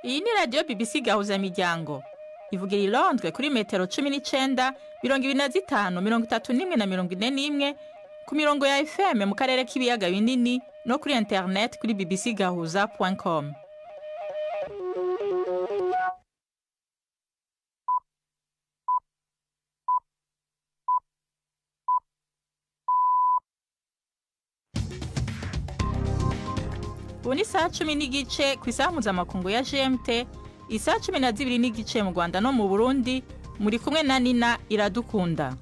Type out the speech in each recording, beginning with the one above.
Iyi ni radiyo BBC Gahuzamiryango ivugira i Londres kuri metero 19, 25, 31 na 41 ku mirongo ya FM mu karere k'ibiyaga binini no kuri internet kuri bbcgahuza.com. Ubu ni saa 10:15 ku isaha mpuzamakungu ya GMT, isaha 12:15 mu Rwanda no mu Burundi, muri kumwe na Nina Iradukunda.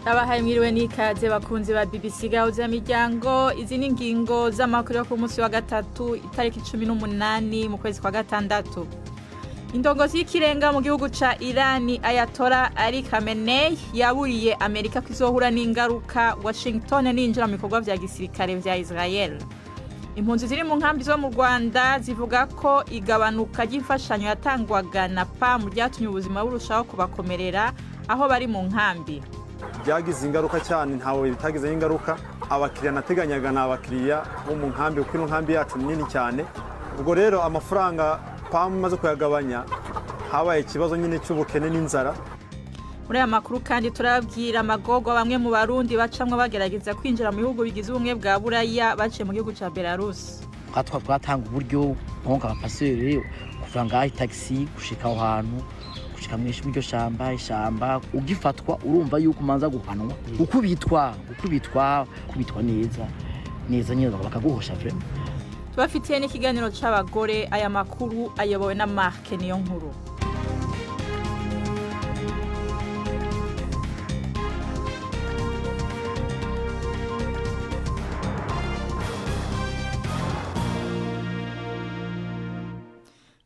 Abahaye mwiriwe n'ikaze bakunzi ba BBC Gahuzamiryango, izi ni ingingo z'amakuru yo ku munsi wa gatatu itariki 18 mu kwezi kwa gatandatu. Indongozi y'ikirenga mu gihugu ca Irani Ayatollah Ali Khamenei yaburiye Amerika ko izohura n'ingaruka Washington ninjira mu bikorwa vya gisirikare vya Israel. Impunzi ziri mu nkambi zo mu Rwanda zivuga ko igabanuka ry'imfashanyo yatangwaga na PAM ryatumye ubuzima burushaho kubakomerera aho bari mu nkambi. Byagize ingaruka cyane, ntawe bitagizeho ingaruka. Abakiriya nateganyaga ni abakiriya bo mu nkambi, kuko ino nkambi yacu ni nini cyane. Ubwo rero amafaranga PAM imaze kuyagabanya, habaye ikibazo nyine cy'ubukene n'inzara. Muri aya makuru kandi turababwira amagorwa bamwe mu Barundi bacamwo bagerageza kwinjira mu bihugu bigize ubumwe bwa Buraya baciye mu gihugu ca Belarus. Twa twatanga uburyo nkonka abapaseri kuva ngaho taxi gushika aho hantu, gushika mw'iryo shamba, ishamba ugifatwa urumva yuko umanza guhanwa, ukubitwa ukubitwa kubitwa neza neza nyine bakaguhosha vraiment. Tubafitiye n'ikiganiro c'abagore. Aya makuru ayobowe na Mark Niyonkuru.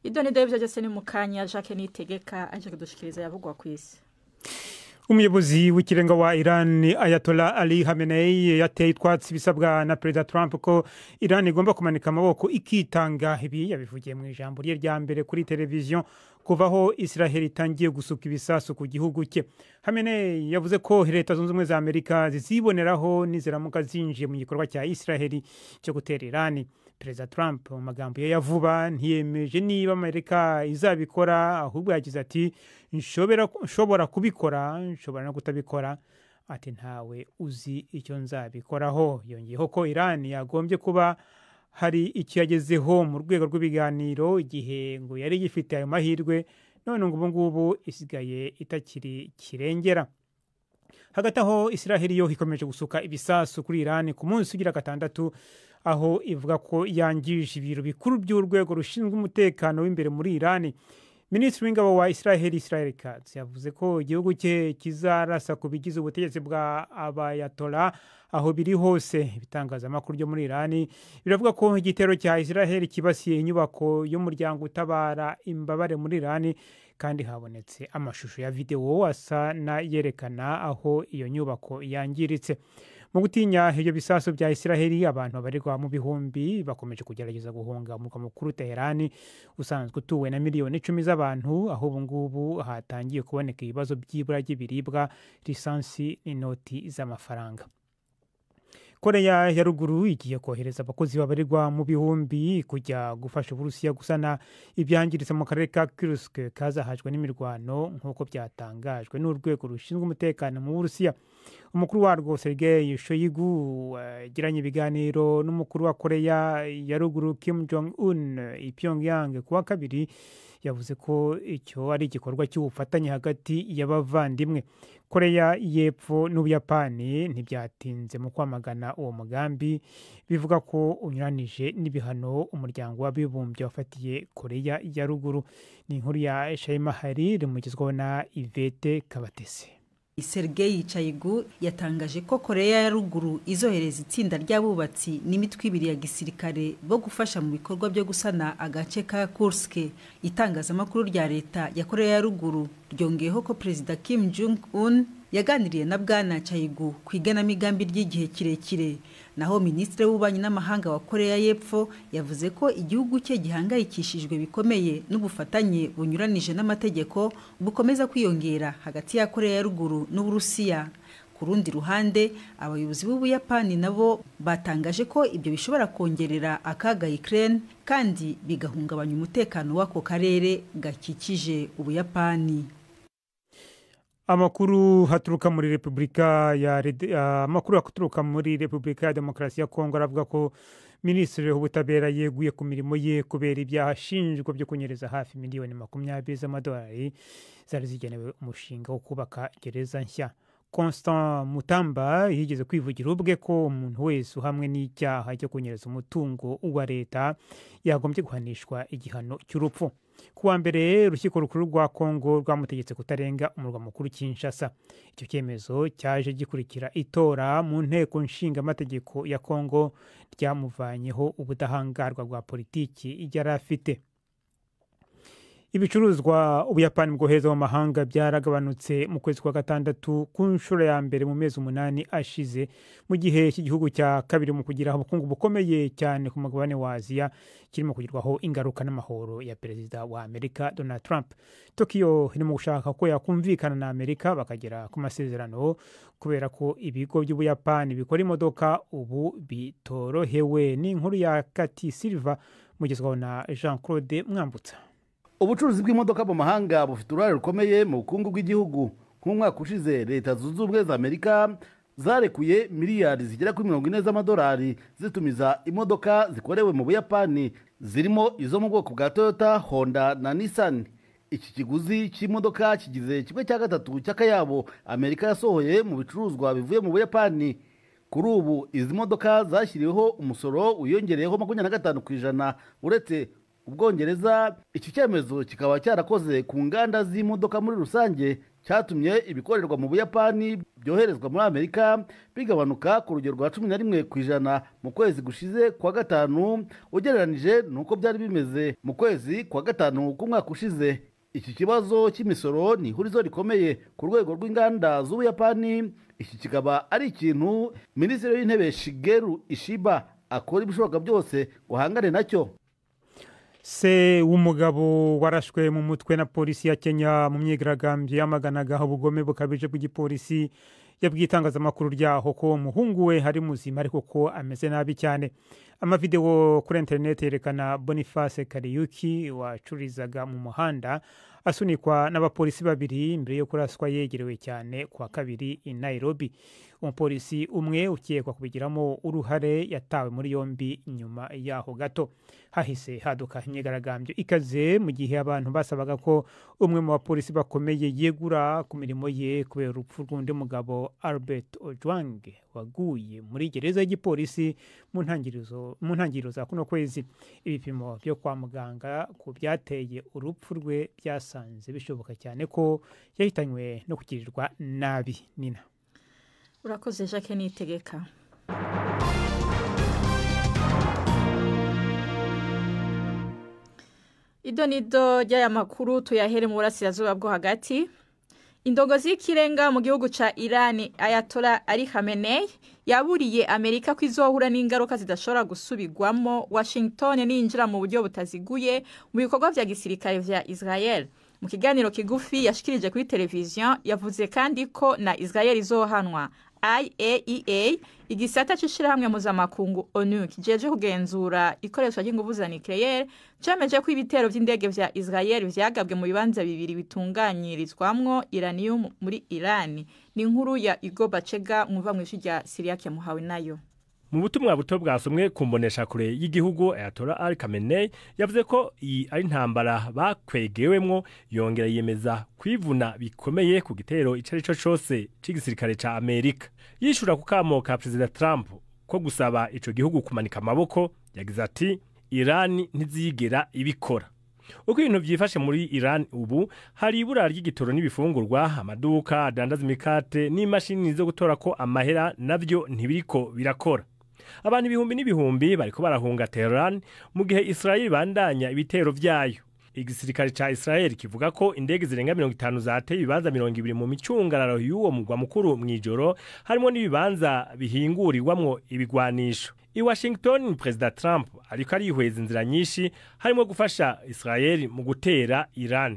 Idoni David byose ni mukanya Jacques Nitegeka aje kudushikiriza yavugwa kwisi. Umuyobozi w'ikirenga wa Iran Ayatollah Ali Khamenei yateye itwatsi bisabwa na Perezida Trump ko Iran igomba kumanika amaboko ikitanga. Ibi yabivugiye mu ijambo rye rya mbere kuri televiziyo kuva aho Israel itangiye gusuka ibisasu ku gihugu cye. Khamenei yavuze ko Leta Zunze Ubumwe za Amerika ziziboneraho niziramuka zinjiye mu gikorwa cya Israel cyo gutera Iran. Perezida Trump mu magambo ye ya vuba ntiyemeje niba Amerika izabikora, ahubwo yagize ati nshobora kubikora, nshobora no kutabikora, ati ntawe uzi icyo nzabikoraho. Yongeyeho ko Iran yagombye kuba hari icyo yagezeho mu rwego rw'ibiganiro igihe ngo yari gifite ayo mahirwe, none ngo ubu ngubu isigaye itakiri kirengera. Hagati aho Israel yo ikomeje gusuka ibisasu kuri Iran ku munsi ugira gatandatu, aho ivuga ko yangije ibiro bikuru by'urwego rushinzwe umutekano w'imbere muri Iran. Minisitiri w'ingabo wa Israel Israel Katz yavuze ko igihugu cye kizarasa ku bigize ubutegetsi bwa Abayatollah aho biri hose. Ibitangazamakuru byo muri Iran biravuga ko igitero cya Israel kibasiye inyubako y'umuryango utabara imbabare muri Iran, kandi habonetse amashusho ya videwo asa na yerekana aho iyo nyubako yangiritse. Mu gutinya ibyo bisasu bya Israel, abantu babarirwa mu bihumbi bakomeje kugerageza guhunga umurwa mukuru Teherani usanzwe utuwe na miliyoni 10 z'abantu, aho ubu ngubu hatangiye kuboneka ibibazo by'ibura ry'ibiribwa, lisansi n'inoti z'amafaranga. Koreya ya Ruguru igiye kohereza abakozi babarirwa mu bihumbi kujya gufasha Uburusiya gusana ibyangiritse mu karere ka Kursk kazahajwe n'imirwano, nk'uko byatangajwe n'urwego rushinzwe umutekano mu Burusiya. Umukuru warwo Sergei Shoigu yagiranye ibiganiro n'umukuru wa Koreya ya Ruguru Kim Jong Un i Pyongyang kuwa kabiri, yavuze ko icyo ari igikorwa cy'ubufatanye hagati y'abavandimwe. Koreya y'Epfo n'Ubuyapani ntibyatinze mu kwamagana uwo mugambi, bivuga ko unyuranije n'ibihano umuryango w'abibumbye wafatiye Koreya ya Ruguru. Ni inkuru ya Shaima Hariri mugezwaho na Yvette Kabatesi. Sergei Shoigu yatangaje ko Korea ya Ruguru izohereza itsinda ry'abubatsi n'imitwe ibiri ya gisirikare bo gufasha mu bikorwa byo gusana agace ka Kursk. Itangazamakuru rya leta ya Korea ya Ruguru ryongeyeho ko Perezida Kim Jong Un yaganiriye na Bwana Shoigu ku igenamigambi ry'igihe kirekire. Naho Minisitiri w'Ububanyi n'Amahanga wa Korea y'Epfo yavuze ko igihugu cye gihangayikishijwe bikomeye n'ubufatanye bunyuranije n'amategeko bukomeza kwiyongera hagati ya Korea ya Ruguru n'Uburusiya. Ku rundi ruhande, abayobozi b'Ubuyapani nabo batangaje ko ibyo bishobora kongerera akaga Ukraine kandi bigahungabanya umutekano w'ako karere gakikije Ubuyapani. Amakuru haturuka muri Repubulika ya amakuru aturuka muri Repubulika ya Demokarasi ya Kongo aravuga ko Minisitiri w'Ubutabera yeguye ku mirimo ye kubera ibyaha ashinjwa byo kunyereza hafi miliyoni 20 z'amadolari zari zigenewe umushinga wo kubaka gereza nshya. Constant Mutamba yigeze kwivugira ubwe ko umuntu wese uhamwe n'icyaha cyo kunyereza umutungo wa leta yagombye guhanishwa igihano cy'urupfu. Ku wa mbere, Urukiko Rukuru rwa Kongo rwamutegetse kutarenga umurwa mukuru Kinshasa. Icyo cyemezo cyaje gikurikira itora mu Nteko Nshingamategeko ya Kongo ryamuvanyeho ubudahangarwa bwa politiki yari afite. Ibicuruzwa Ubuyapani bwohereza mu mahanga byaragabanutse mu kwezi kwa gatandatu ku nshuro ya mbere mu mezi 8 ashize, mu gihe iki gihugu cya kabiri mu kugira ubukungu bukomeye cyane ku mugabane wa Aziya kirimo kugirwaho ingaruka n'amahoro ya Perezida wa Amerika Donald Trump. Tokiyo irimo gushaka ko yakumvikana na Amerika bakagera ku masezerano, kubera ko ibigo by'Ubuyapani bikora imodoka ubu bitorohewe. Ni inkuru ya Kati Silva, mugezwaho na Jean Claude Mwambutsa. Ubucuruzi bw'imodoka mu mahanga bufite uruhare rukomeye mu bukungu bw'igihugu. Nk'umwaka ushize, Leta Zunze Ubumwe za Amerika zarekuye miliyari zigera kuri 40 z'amadolari zitumiza imodoka zikorewe mu Buyapani, zirimo izo mu bwoko bwa Toyota, Honda na Nissan. Iki kiguzi cy'imodoka kigize 1/3 cy'akayabo Amerika yasohoye mu bicuruzwa bivuye mu Buyapani. Kuri ubu izi modoka zashyiriweho umusoro wiyongereyeho 25%, uretse Ubwongereza. Iki cyemezo kikaba cyarakoze ku nganda z'imodoka muri rusange, cyatumye ibikorerwa mu Buyapani byoherezwa muri Amerika bigabanuka ku rugero rwa 11% mu kwezi gushize kwa gatanu, ugereranije n'uko byari bimeze mu kwezi kwa gatanu k'umwaka ushize. Iki kibazo cy'imisoro ni ihurizo rikomeye ku rwego rw'inganda z'Ubuyapani. Iki kikaba ari ikintu Minisitiri w'Intebe Shigeru Ishiba akora ibishoboka byose ngo ahangane nacyo. Se w'umugabo warashwe mu mutwe na polisi ya Kenya mu myigaragambyo yamaganaga ubugome bukabije bw'igipolisi yabwiye itangazamakuru ryaho ko umuhungu we ari muzima ariko ko ameze nabi cyane. Amavidewo kuri interineti yerekana Boniface Kariuki wacururizaga mu muhanda asunikwa n'abapolisi babiri mbere yo kuraswa yegerewe cyane kuwa kabiri i Nairobi. Umupolisi umwe ukekwa kubigiramo uruhare yatawe muri yombi nyuma yaho gato. Hahise haduka imyigaragambyo ikaze, mu gihe abantu basabaga ko umwe mu bapolisi bakomeye yegura ku mirimo ye kubera urupfu rw'undi mugabo, Albert Ojwang, waguye muri gereza y'igipolisi mu ntangiriro za kuno kwezi. Ibipimo byo kwa muganga ku byateye urupfu rwe byasanze bishoboka cyane ko yahitanywe no kugirirwa nabi. Nina. Urakoze, Jacques Nitegeka. Ido nido ry'aya makuru tuyahere mu burasirazuba bwo hagati. Indongozi y'ikirenga mu gihugu ca Iran, Ayatollah Ali Khamenei, yaburiye Amerika ko izohura n'ingaruka zidashobora gusubirwamo Washington ninjira mu buryo butaziguye mu bikorwa vya gisirikare vya Israel. Mu kiganiro kigufi yashikirije kuri televiziyo, yavuze kandi ko na Israel izohanwa. IAEA, igisata c'ishirahamwe mpuzamakungu ONU kijeje kugenzura ikoreshwa ry'inguvu za nucléaire, cemeje ko ibitero vy'indege vya Israel vyagabwe mu bibanza bibiri bitunganyirizwamwo uranium muri Iran. Ni inkuru ya Hugo Bacega, mwumva mw'ijwi rya Siriake Muhawe nayo. Mu butumwa buto bwasomwe ku mboneshakure y'igihugu, Ayatollah Ali Khamenei yavuze ko iyi ari intambara bakwegewemwo, yongera yiyemeza kwivuna bikomeye ku gitero ico ari cyo cose c'igisirikare ca Amerika. Yishura ku kamo ka Perezida Trump ko gusaba ico gihugu kumanika amaboko, yagize ati: "Iran ntizigera ibikora." Uko ibintu vyifashe muri Iran ubu, hari ibura ry'igitoro n'ibifungurwa, amaduka adandaza imikate n'imashini zo gutora ko amahera navyo ntibiriko birakora. Abantu ibihumbi n'ibihumbi bariko barahunga Tehran mu gihe Israel bandanya ibitero vyayo. Igisirikare ca Israel kivuga ko indege zirenga 50 zateye ibibanza 20 mu micungararo y'uwo mugwa mukuru mw'ijoro, harimo n'ibibanza bihingurirwamwo ibigwanisho. I Washington, Perezida Trump ariko arihweza inzira nyinshi, harimo gufasha Israel mu gutera Iran.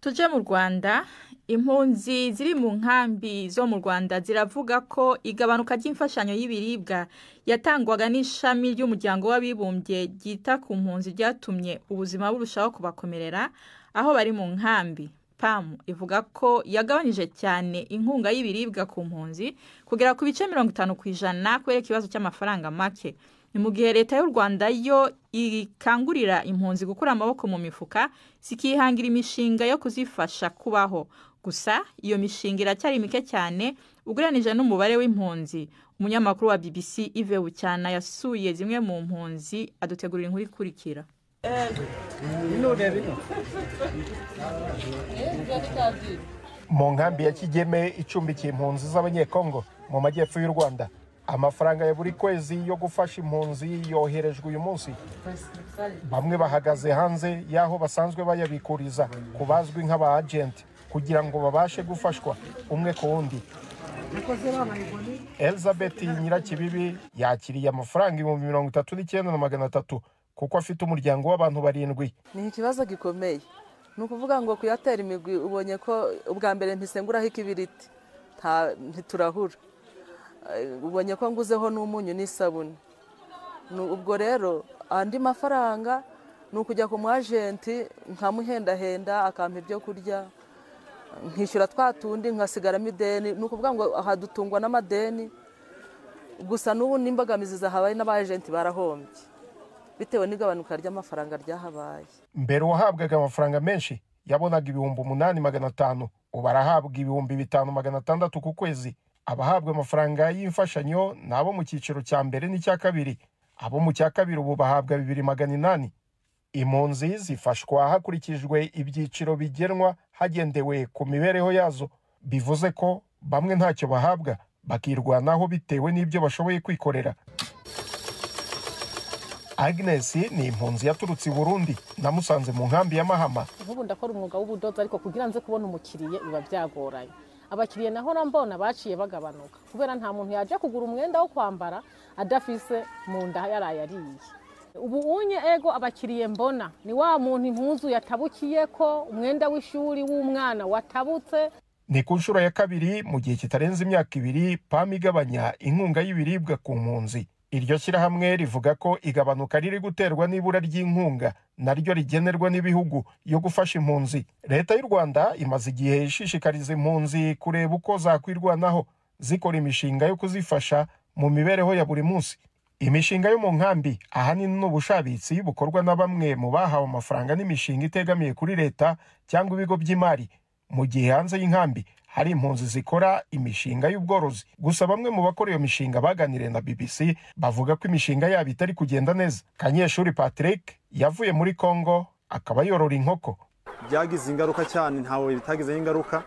Tuje mu Rwanda. Impunzi ziri mu nkambi zo mu Rwanda ziravuga ko igabanuka ry'imfashanyo y'ibiribwa yatangwaga n'ishami ry'umuryango w'abibumbye ryita ku mpunzi ryatumye ubuzima burushaho kubakomerera aho bari mu nkambi. PAM ivuga ko yagabanije cyane inkunga y'ibiribwa ku mpunzi kugera ku bice 50% kubera ikibazo cy'amafaranga make. Ni mu gihe leta y'u Rwanda yo ikangurira impunzi gukura amaboko mu mifuka zikihangira imishinga yo kuzifasha kubaho. Gusa iyo mishinga iracyari mike cyane ugereranije n'umubare w'impunzi. Umunyamakuru wa BBC Yves Bucyana yasuye zimwe mu mpunzi, adutegurira inkuru ikurikira. Mu nkambi ya Kigeme icumbikiye impunzi z'Abanyekongo mu majyepfo y'u Rwanda, amafaranga ya buri kwezi yo gufasha impunzi yoherejwe uyu munsi. Bamwe bahagaze hanze y'aho basanzwe bayabikuriza ku bazwi nk'aba agenti kugira ngo babashe gufashwa umwe ku wundi. Elizabeth Nyirakibibi yakiriye amafaranga 39,300 kuko afite umuryango w'abantu 7. Ni ikibazo gikomeye, ni ukuvuga ngo kuyatera imigwi ubonye ko ubwa mbere ntisenguraho ikibiriti, ntiturahura, ubonye ko nguzeho n'umunyu n'isabune. Ubwo rero andi mafaranga ni ukujya ku mu agenti nkamuhendahenda akampa ibyo kurya, nkishyura twa tundi nkasigaramo ideni. Ni ukuvuga ngo aha dutungwa n'amadeni gusa. N'ubu n'imbogamizi zahabaye n'aba agenti barahombye bitewe n'igabanuka ry'amafaranga ryahabaye. Mbere uwahabwaga amafaranga menshi yabonaga 8,500, ubu arahabwa 5,600 ku kwezi. Abahabwa amafaranga y'imfashanyo ni abo mu cyiciro cya mbere n'icya kabiri. Abo mu cya kabiri ubu bahabwa 2,800. Impunzi zifashwa hakurikijwe ibyiciro bigenwa hagendewe ku mibereho yazo, bivuze ko bamwe ntacyo bahabwa bakirwanaho bitewe n'ibyo bashoboye kwikorera. Agnes ni impunzi yaturutse i Burundi, namusanze mu nkambi ya Mahama. Nk'ubu ndakora umwuga w'ubudozi, ariko kugira nze kubona umukiriye biba byagoranye. Abakiriye naho mbona baciye bagabanuka kubera nta muntu yaje kugura umwenda wo kwambara adafise mu nda yaraye ariye. Ubu unye ego abakiriye mbona ni wa muntu impuzu yatabukiye ko umwenda w'ishuri w'umwana watabutse. Ni ku nshuro ya kabiri mu gihe kitarenze imyaka 2 PAM igabanya inkunga y'ibiribwa ku mpunzi. Iryo shyirahamwe rivuga ko igabanuka riri guterwa n'ibura ry'inkunga naryo rigenerwa n'ibihugu yo gufasha impunzi. Leta y'u Rwanda imaze igihe ishishikariza impunzi kureba uko zakwirwanaho zikora imishinga yo kuzifasha mu mibereho ya buri munsi. Imishinga yo mu nkambi ahanini n'ubushabitsi bukorwa na bamwe mu bahawe amafaranga n'imishinga itegamiye kuri leta cyangwa ibigo by'imari, mu gihe hanze y'inkambi hari impunzi zikora imishinga y'ubworozi. Gusa bamwe mu bakora iyo mishinga baganiriye na BBC bavuga ko imishinga yabo itari kugenda neza. Kanyeshuri Patrick yavuye muri Congo akaba yorora inkoko. Byagize ingaruka cyane, ntawe bitagizeho ingaruka.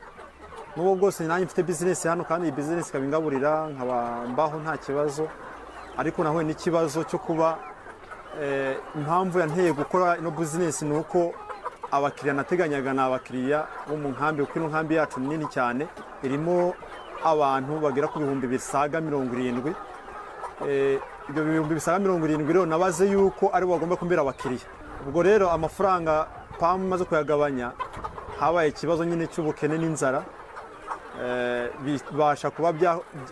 N'ubwo bwose nanjye mfite business hano kandi iyi business ikaba ingaburira nkaba mbaho nta kibazo, ariko nahuye n'ikibazo cyo kuba impamvu yanteye gukora ino business ni uko abakiriya nateganyaga ni abakiriya bo mu nkambi, kuko ino nkambi yacu ni nini cyane, irimo abantu bagera ku 70,000. Ibyo 70,000 rero nabaze yuko ari bo bagomba kumbera abakiriya. Ubwo rero amafaranga PAM maze kuyagabanya habaye ikibazo nyine cy'ubukene n'inzara, bibasha kuba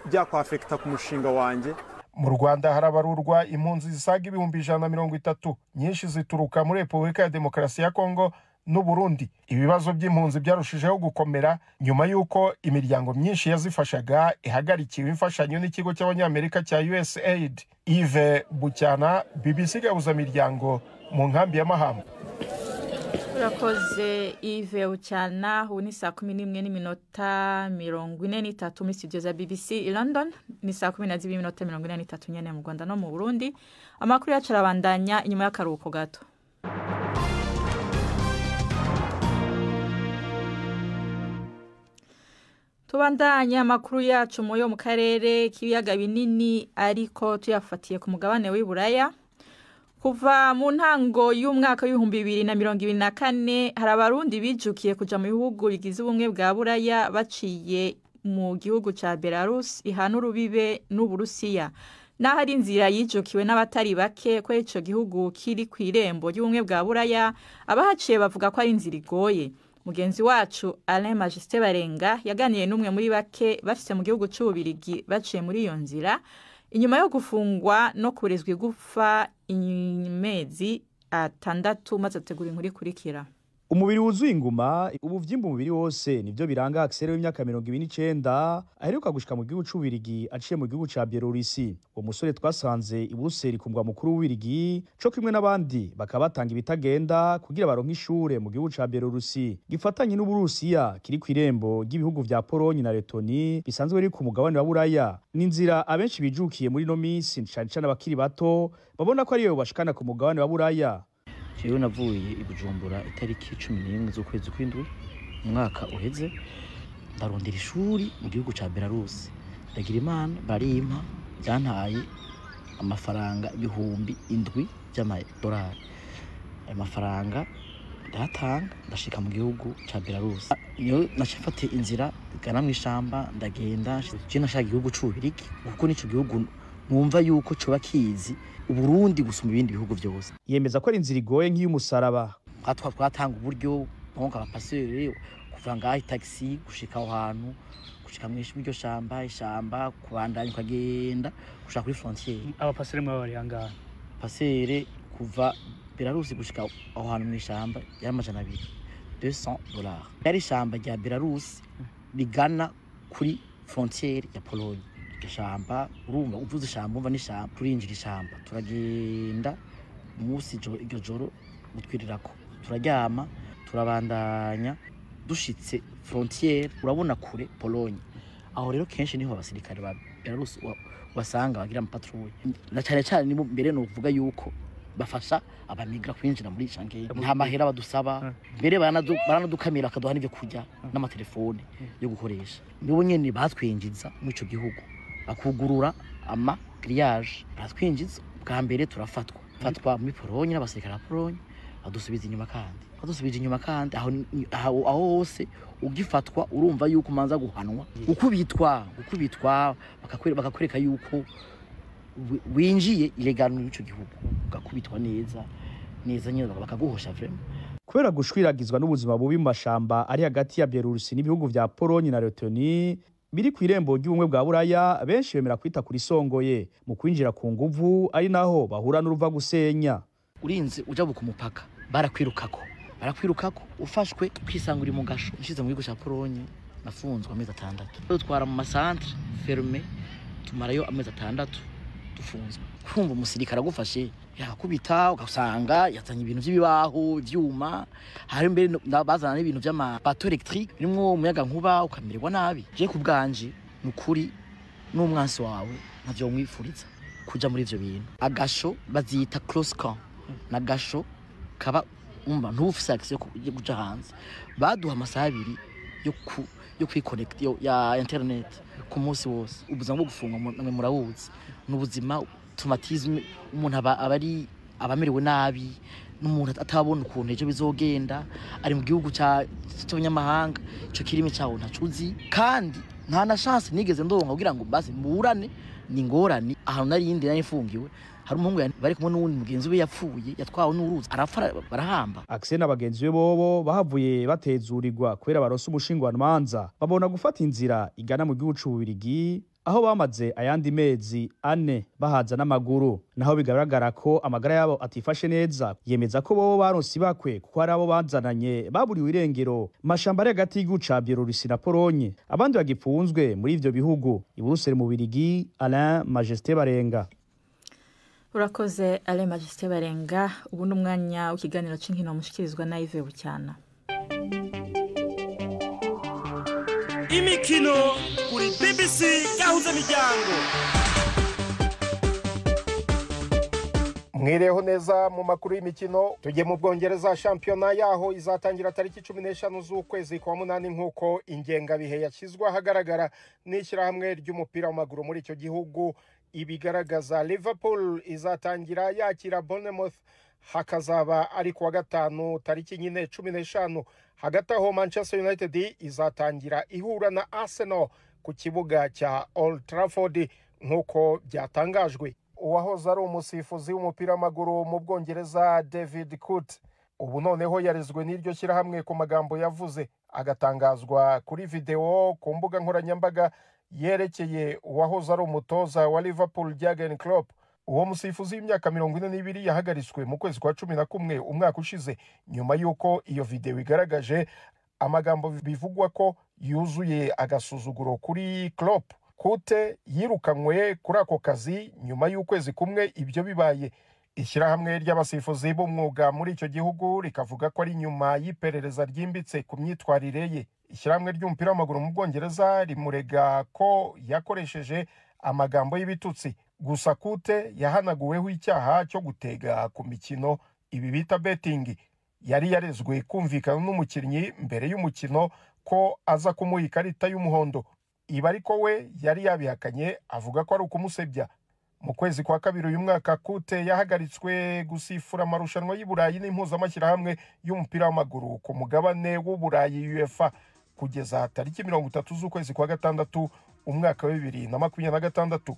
byakwafekita ku mushinga wanjye. Mu Rwanda harabarurwa impunzi zisaga 130,000, nyinshi zituruka muri Repubulika ya Demokarasi ya Kongo n'u Burundi. Ibibazo by'impunzi byarushijeho gukomera nyuma y'uko imiryango myinshi yazifashaga ihagarikiwe imfashanyo n'ikigo cy'Abanyamerika cya USAID. Yves Bucyana, BBC Gahuza Miryango mu nkambi ya Mahama. Urakoze Yves Bucyana. Ubu ni saa 11:43 muri studio za BBC i London, ni saa 12:43 nyene mu Rwanda no mu Burundi. Amakuru yacu arabandanya inyuma y'akaruhuko gato. Tubandanya amakuru yacu mu yo mu karere k'ibiyaga binini, ariko tuyafatiye ku mugabane w'i Buraya. Kuva mu ntango y'umwaka w'2024 hari abarundi bijukiye kuja mu bihugu bigize ubumwe bwa Buraya baciye mu gihugu ca Belarus ihana urubibe n'Uburusiya. Naho ari inzira yijukiwe n'abatari bake ko ico gihugu kiri kw'irembo ry'ubumwe bwa Buraya, abahaciye bavuga ko ari inzira igoye. Mugenzi wacu Alain Majesté Barenga yaganiye n'umwe muri bake bashitse mu gihugu c'Ububirigi baciye muri iyo nzira inyuma yo gufungwa no kurezwa igufa imezi 6, maze ategura inkuru ikurikira. Umubiri wuzuye inguma, ubuvyimba umubiri wose, nivyo biranga Axel w'imyaka 29 aheruka gushika mu gihugu c'Ububirigi aciye mu gihugu ca Bielorusi. Uwo musore twasanze i Buruseli ku mugwa mukuru w'Ububirigi, co kimwe n'abandi bakaba batanga ibitagenda kugira baronke ishure mu gihugu ca Bielorusi gifatanye n'Uburusiya, kiri kw'irembo ry'ibihugu vya Polonye na Letoni bisanzwe biri ku mugabane wa Buraya. Ni inzira abenshi bijukiye muri no minsi, cane cane abakiri bato babona ko ariyo bashikana ku mugabane wa Buraya. Jewe navuye i Bujumbura itariki 11 z'ukwezi kw'indwi umwaka uheze, ndarondera ishuri mu gihugu ca Belarus. Ndagira Imana barimpa, byantaye amafaranga 7,000 by'amadolari. Ayo mafaranga ndayatanga, ndashika mu gihugu ca Belarus. Niyo naca mfata inzira igana mw'ishamba, ndagenda. Je nashaka igihugu c'Ububirigi kuko nico gihugu numva yuko coba kizi Uburundi gusumba ibindi bihugu vyose. Yemeza ko ari inzira igoye nk'iy'umusaraba. Twatanga uburyo donc abapaseri kuva ngaho taxi gushika aho hantu, gushika mw'iryo shamba, ishamba kubandanya ukagenda gushika kuri frontiere. Abapaseri mwe bari angahe? Pasere kuva Belarus gushika aho hantu mw'ishamba yari $200, $200. Yari ishamba rya Belarus rigana kuri frontiere ya Pologne. Ishamba urumva uvuze ishamba umva n'ishamba, turinjira ishamba turagenda umunsi iryo joro gutwirirako turaryama, turabandanya dushitse frontiere urabona kure Pologne. Aho rero kenshi niho abasirikare ba Belarus wasanga bagira amapatrouille, na cane cane nibo mbere no kuvuga yuko bafasha abamigra kwinjira muri Schengen. Nta mahera badusaba, mbere baranadukamira bakaduha n'ivyo kurya n'amatelefone yo gukoresha. Nibo nyene batwinjiza muri ico gihugu, bakugurura ama grillage baratwinjiza. Bwa mbere turafatwa fatwa muri Pologne n'abasirikare ba Pologne, badusubiza inyuma kandi badusubije inyuma kandi aho hose ugifatwa urumva yuko umanza guhanwa, gukubitwa bakakwereka yuko winjiye illegal muri ico gihugu, ugakubitwa neza neza nyine bakaguhosha vraiment. Kubera gushwiragizwa n'ubuzima bubi mu mashamba ari hagati ya Belarus n'ibihugu vya Pologne na Lettonie biri kw'irembo ry'ubumwe bwa Buraya, benshi bemera kwita kuri songoye mu kwinjira ku nguvu, ari naho bahura n'uruva gusenya. Urinze ujabuka umupaka barakwirukako ufashwe kwisanga uri mu gasho. Nshize mu gihugu ca Pologne nafunzwe amezi 6, dutwara mu masantre ferme tumarayo amezi 6 dufunzwe. Kumva umusirikare agufashe yakubita, ugasanga yazanye ibintu by'ibibaho ivyuma, hari mbere bazana n'ibintu by'ama bateau électrique birimwo umuyaga nkuba ukamererwa nabi. Je kubganje nukuri n'umwansi wawe ntavyo mwifuriza kuja muri ivyo bintu. Agasho bazita close camp, na gasho kaba umva ntufise access yo kuja hanze. Baduha amasaha 2 yo kwiconnect ya internet ku munsi wose. Ubuzima bwo gufunga namwe murabuzi, n'ubuzima traumatisme, umuntu aba ari abamerewe nabi, n'umuntu atabona ukuntu ejo bizogenda, ari mu gihugu cy'abanyamahanga, ico kirimi cyawo ntacuzi, kandi nta na chance nigeze ndonka kugira ngo basi mburane. Ni ngorane ahantu nari yindi nari mfungiwe, hari umuhungu bari kumwe n'uwundi mugenzi we yapfuye yatwawe n'uruzi arapfa barahamba. Axel na bagenzi be bobo bahavuye batezurirwa kubera baronse umushingwanmanza, babona gufata inzira igana mu gihugu c'Ububirigi aho bamaze ayandi mezi 4 bahaza n'amaguru. Naho bigaragara ko amagara yabo atifashe neza, yemeza ko bobo baronse ibakwe kuko ari abo banzananye baburiwe irengero mashamba ari hagati y'igihugu ca Bielorusi na Polonye, abandi bagipfunzwe muri ivyo bihugu. I Buruseli mu Bubirigi, Alain Majesté Barenga. Urakoze Alain Majesté Barenga. Ubu ni umwanya w'ikiganiro c'inkino mushikirizwa na Yves Bucyana. Imikino kuri BBC Gahuza Miryango. Mwireho neza mu makuru y'imikino. Tujye mu Bwongereza, shampiyona yaho izatangira tariki 15 z'ukwezi kwa 8 nkuko ingengabihe yashyizwe ahagaragara n'ishyirahamwe ry'umupira w'amaguru muri icyo gihugu ibigaragaza. Liverpool izatangira yakira Bournemouth, hakazaba ari kuwa gatanu tariki nyine 15. Hagati aho Manchester United izatangira ihura na Arsenal ku kibuga cya Old Trafford nkuko byatangajwe. Uwahoze ari umusifuzi w'umupira w'amaguru mu Bwongereza David Coote Ubu noneho yarezwe n'iryo shyirahamwe ku magambo yavuze agatangazwa kuri videwo ku mbuga nkoranyambaga yerekeye uwahoze ari umutoza wa Liverpool Jurgen Klopp. Uwo musifuzi w'imyaka 42 yahagaritswe mu kwezi kwa 11 umwaka ushize, nyuma y'uko iyo videwo igaragaje amagambo bivugwa ko yuzuye agasuzuguro kuri Klopp. Kute yirukanywe kuri ako kazi nyuma y'ukwezi kumwe ibyo bibaye. Ishyirahamwe ry'abasifuzi b'umwuga muri icyo gihugu rikavuga ko ari nyuma y'iperereza ryimbitse ku myitwarire ye. Ishyirahamwe ry'umupira w'amaguru mu Bwongereza rimurega ko yakoresheje amagambo y'ibitutsi. Gusa Kute yahanaguweho icyaha cyo gutega ku mikino, ibi bita betting. Yari yarezwe kumvikana n'umukinnyi mbere y'umukino ko aza kumuha ikarita y'umuhondo. Ibi ariko we yari yabihakanye avuga ko ari ukumusebya. Mu kwezi kwa 2 uyu mwaka, Kute yahagaritswe gusifura amarushanwa y'i Burayi n'impuzamashyirahamwe y'umupira w'amaguru ku mugabane w'Uburayi UEFA kugeza tariki 30 z'ukwezi kwa 6 umwaka wa 2026.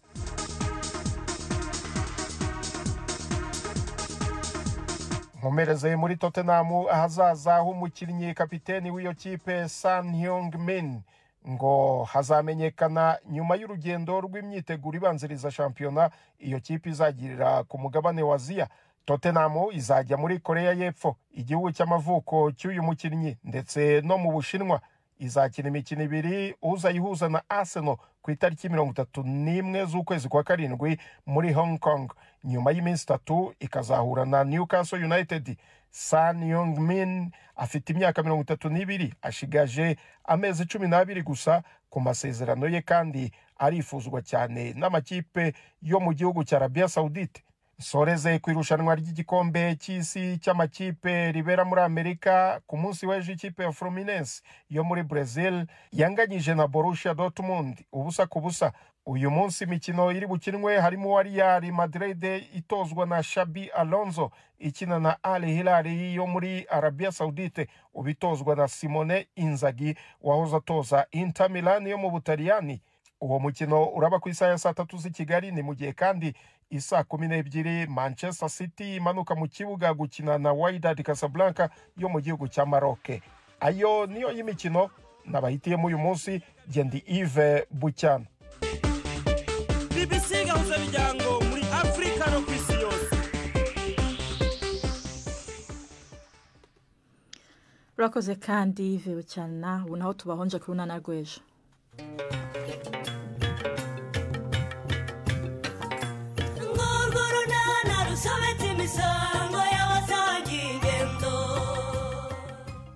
Nkomereze muri Tottenham, ahazaza h'umukinnyi kapiteni w'iyo kipe Son Heung-min ngo hazamenyekana nyuma y'urugendo rw'imyiteguro ibanziriza shampiyona iyo kipe izagirira ku mugabane wa Aziya. Tottenham izajya muri Korea y'Epfo, igihugu cy'amavuko cy'uyu mukinnyi, ndetse no mu Bushinwa. Izakina imikino ibiri uzayihuza na Arsenal ku itariki 31 z'ukwezi kwa 7 muri Hong Kong. Nyuma y'iminsi 3 ikazahura na Newcastle United. Son Heung-min afite imyaka 32, ashigaje amezi 12 gusa ku masezerano ye, kandi arifuzwa cyane n'amakipe yo mu gihugu cya Arabia Saudite. Soreze ku irushanwa ry'igikombe cy'isi cy'amakipe ribera muri Amerika. Ku munsi w'ejo ikipe ya Fluminense yo muri Brazil yanganyije na Borussia Dortmund 0-0. Uyu munsi imikino iri bukinwe harimo Real Madrid itozwa na Xabi Alonso ikina na Al Hilal yo muri Arabia Saudite, ubitozwa na Simone Inzaghi wahoze atoza Inter Milan yo mu Butaliyani. Uwo mukino uraba ku isaha ya 3:00 z'i Kigali. Ni mu gihe kandi isaa 12 Manchester City imanuka mu kibuga gukina na Wydad Casablanca yo mu gihugu cya Maroc. Ayo niyo y'imikino nabahitiyemo uyu munsi. Gendi Yves Bucyana. BBC Gahuza Miryango muri Afrika no ku isi yose. Urakoze kandi Yves Bucyana. Ubu naho tubahonje kuri unana rw'ejo.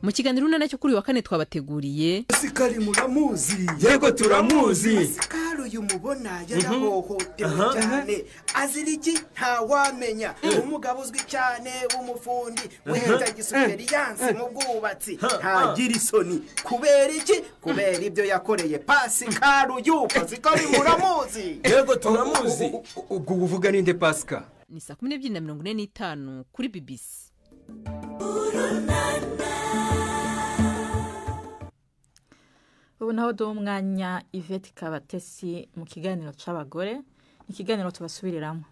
Mu kiganiro unana cyo kuri wa kane twabateguriye Asikari muramuzi. Yego turamuzi. Asikari uyu mubona yarahohotewe cyane, azira iki ntawamenya. Umugabo uzwi cyane w'umufundi wenda gisuperiyanse mu bwubatsi ntagira isoni. Kubera iki? Kubera ibyo yakoreye Pascal uyu. Pascal muramuzi. Yego turamuzi. Ubwo uvuga ninde Pascal? Ni saa 12:45 kuri BBC. Ubu naho duha umwanya Yvette Kabatesi mu kiganiro c'abagore, ikiganiro tubasubiriramo.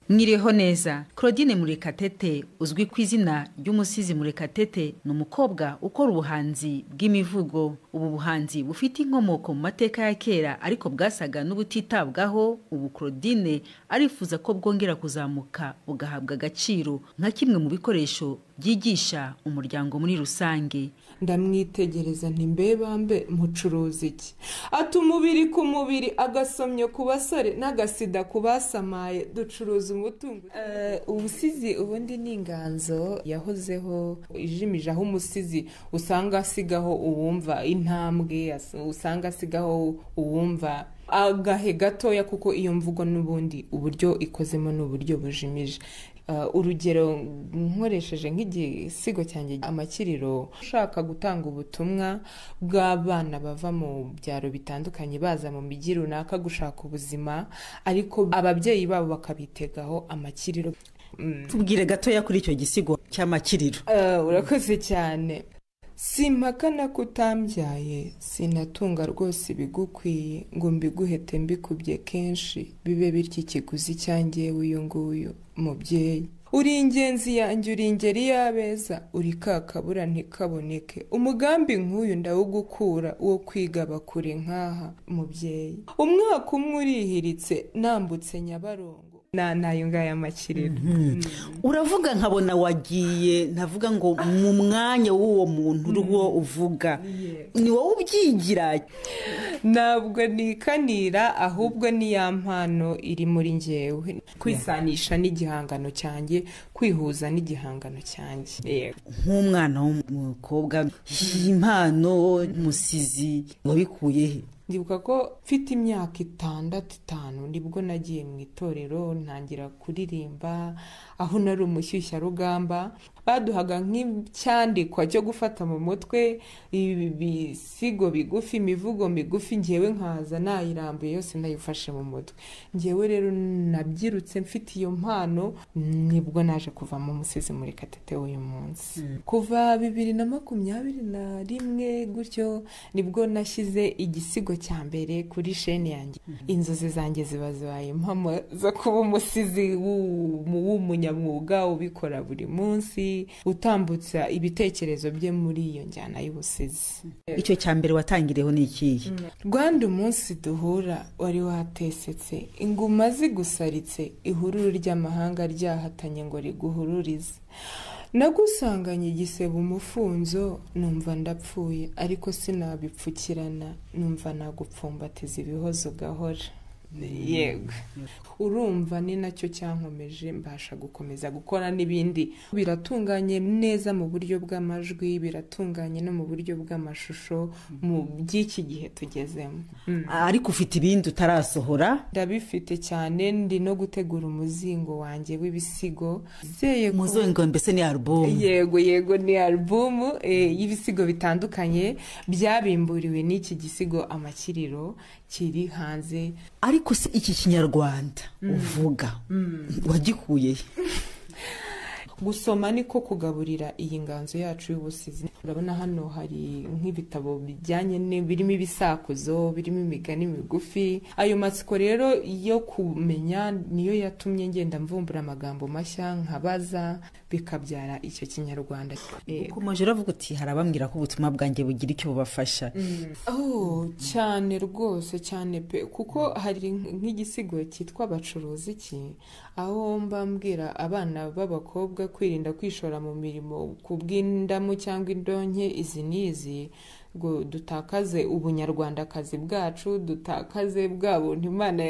Mwiriho neza. Claudine Murekatete uzwi ku izina ry'umusizi Murekatete ni umukobwa ukora ubuhanzi bw'imivugo. Ubu buhanzi bufite inkomoko mu mateka ya kera ariko bwasaga n'ubutitabwaho. Ubu Claudine arifuza ko bwongera kuzamuka bugahabwa agaciro nka kimwe mu bikoresho byigisha umuryango muri rusange. Ndamwitegereza nti mbebambe mucuruza iki? Ati umubiri ku mubiri, agasomyo ku basore n'agasida ku basamaye, ducuruza umutungo. Ubusizi ubundi ni inganzo yahozeho ijimije, aho umusizi usanga asigaho uwumva intambwe, usanga asigaho uwumva agahe gatoya, kuko iyo mvugo n'ubundi uburyo ikozemo n'uburyo bujimije. Urugero nkoresheje nk'igisigo cyanjye amakiriro, ushaka gutanga ubutumwa bw'abana bava mu byaro bitandukanye baza mu mijyi runaka gushaka ubuzima, ariko ababyeyi babo bakabitegaho amakiriro. Tubwire gatoya kuri icyo gisigo cy'amakiriro. Urakoze cyane. Simpakana ko utambyaye, sinatunga rwose ibigukwiye ngo mbiguhete mbikubye kenshi, bibe bityo ikiguzi cyanjye uyu nguyu mubyeyi. Uri ingenzi yanjye, uri ingeri y'abeza, uri kakabura ntikaboneke, umugambi nk'uyu ndawugukura wo kwigaba kure nkaha mubyeyi. Umwaka umwe urihiritse nambutse Nyabarongo nayo ngaya amakiriro. Uravuga nkabona wagiye, ntavuga ngo mu mwanya w'uwo muntu uriho uvuga ni wowe ubyigira. Ntabwo nikanira, ahubwo ni ya mpano iri muri njyewe, kwisanisha n'igihangano cyanjye, kwihuza n'igihangano cyanjye. Nk'umwana w'umukobwa, impano musizi wabikuye he? Ndibuka ko mfite imyaka 6 5 nibwo nagiye mu itorero ntangira kuririmba, aho nari umushyushyarugamba. Baduhaga nk'icyandikwa cyo gufata mu mutwe, ibisigo bigufi, imivugo migufi, ngewe nkaza nayirambuye yose nayifashe mu mutwe. Ngewe rero nabyirutse mfite iyo mpano, nibwo naje kuvamo umusizi Murekatete uyu munsi. Kuva 2021 gutyo nibwo nashyize igisigo cya mbere kuri sheni yanjye. Inzozi zanjye ziba zibaye impamo zo kuba umusizi w'umunyamwuga ubikora buri munsi, utambutsa ibitekerezo bye muri iyo njyana y'ubusizi. Icyo cya mbere watangiriyeho ni ikihe? Rwanda umunsi duhura wari watesetse, inguma zigusaritse, ihururu ry'amahanga ryahatanye ngo riguhururize. Nagusanganye igisebe umufunzo, numva ndapfuye, ariko sinabipfukirana, numva nagupfumbatiza ibihozo gahora. Yego, urumva ni nacyo cyankomeje, mbasha gukomeza gukora n'ibindi. Biratunganye neza mu buryo bw'amajwi, biratunganye no mu buryo bw'amashusho mu by'iki gihe tugezemo. Ariko ufite ibindi utarasohora? Ndabifite cyane, ndi no gutegura umuzingo wanjye w'ibisigo. Umuzingo mbese ni album? Yego yego, ni album y'ibisigo bitandukanye byabimburiwe n'iki gisigo Amakiriro kiri hanze. Ariko se iki Kinyarwanda uvuga wagikuye? Gusoma niko kugaburira iyi nganzo yacu y'ubusizi. Urabona hano hari nk'ibitabo bijyanye birimo ibisakuzo, birimo imigani migufi. Ayo matsiko rero yo kumenya niyo yatumye ngenda mvumbura amagambo mashya, nkabaza, bikabyara icyo Kinyarwanda. Ukomeje uravuga uti hari abambwira ko ubutumwa bwanjye bugira icyo bubafasha. Oh, cyane rwose, cyane pe, kuko hari nk'igisigo cyitwa Bacuruzi iki, aho mbambwira abana b'abakobwa kwirinda kwishora mu mirimo kubw'indamu cyangwa indonke izi n'izi, ngo dutakaze ubunyarwandakazi bwacu, dutakaze bwa buntu Imana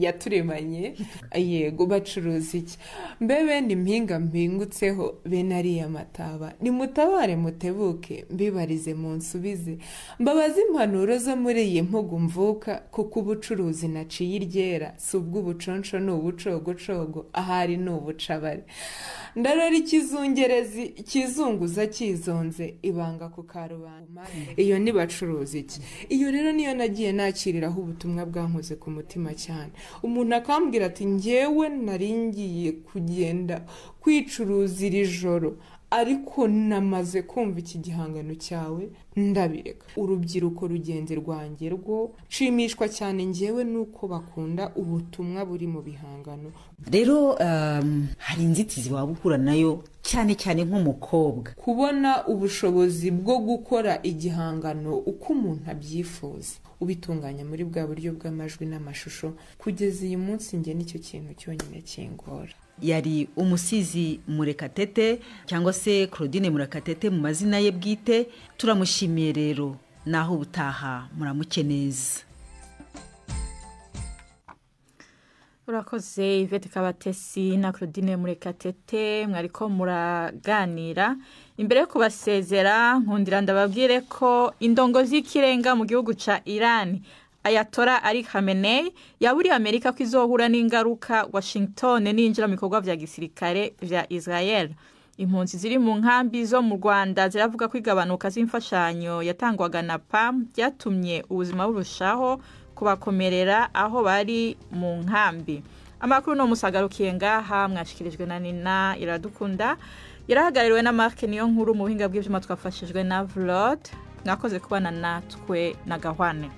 yaturemanye. Yego, bacuruza iki? Mbe bene impinga mpingutseho, bene ariya mataba, nimutabare mutebuke, mbibarize munsubize, mbabaze impanuro zo muri iyi mpugu mvuka, kuko ubucuruzi naciye iryera, si ubw'ubuconco ni ubucogocogo, ahari ni ubucabare. Ndarora ikizungerezi kizunguza kizonze, ibanga ku karubanda. Iyo ni bacuruza iki. Iyo rero niyo nagiye nakiriraho ubutumwa bwankoze ku mutima cyane. Umuntu akambwira ati njyewe naringiye kugenda kwicuruza iri joro, ariko namaze kumva iki gihangano cyawe ndabireka. Urubyiruko rugenzi rwanjye rwo nshimishwa cyane njyewe nuko bakunda ubutumwa buri mu bihangano. Rero hari inzitizi waba uhura nayo cyane cyane nk'umukobwa? Kubona ubushobozi bwo gukora igihangano uko umuntu abyifuza, ubitunganya muri bwa buryo bw'amajwi n'amashusho, kugeza uyu munsi njye nicyo kintu cyonyine kingora. Yari umusizi Murekatete cyangwa se Claudine Murekatete mu mazina ye bwite. Turamushimiye rero, naho ubutaha muramuke neza. Urakoze Yvette Kabatesi na Claudine Murekatete, mwariko muraganira. Imbere yo kubasezera, nkundira ndababwire ko indongozi y'ikirenga mu gihugu ca Iran Ayatollah Ali Khamenei yaburiye Amerika ko izohura n'ingaruka Washington ninjira mu bikorwa vya gisirikare vya Israel. Impunzi ziri mu nkambi zo mu Rwanda ziravuga ko igabanuka z'imfashanyo yatangwaga na PAM byatumye ubuzima burushaho kubakomerera aho bari mu nkambi. Amakuru no musagarukiye ngaha, mwashikirijwe na Nina Iradukunda. Yarahagarariwe na Mark niyo nkuru, mu buhinga bw'ivyuma twafashijwe na Vlod. Mwakoze kubana natwe na Gahwane.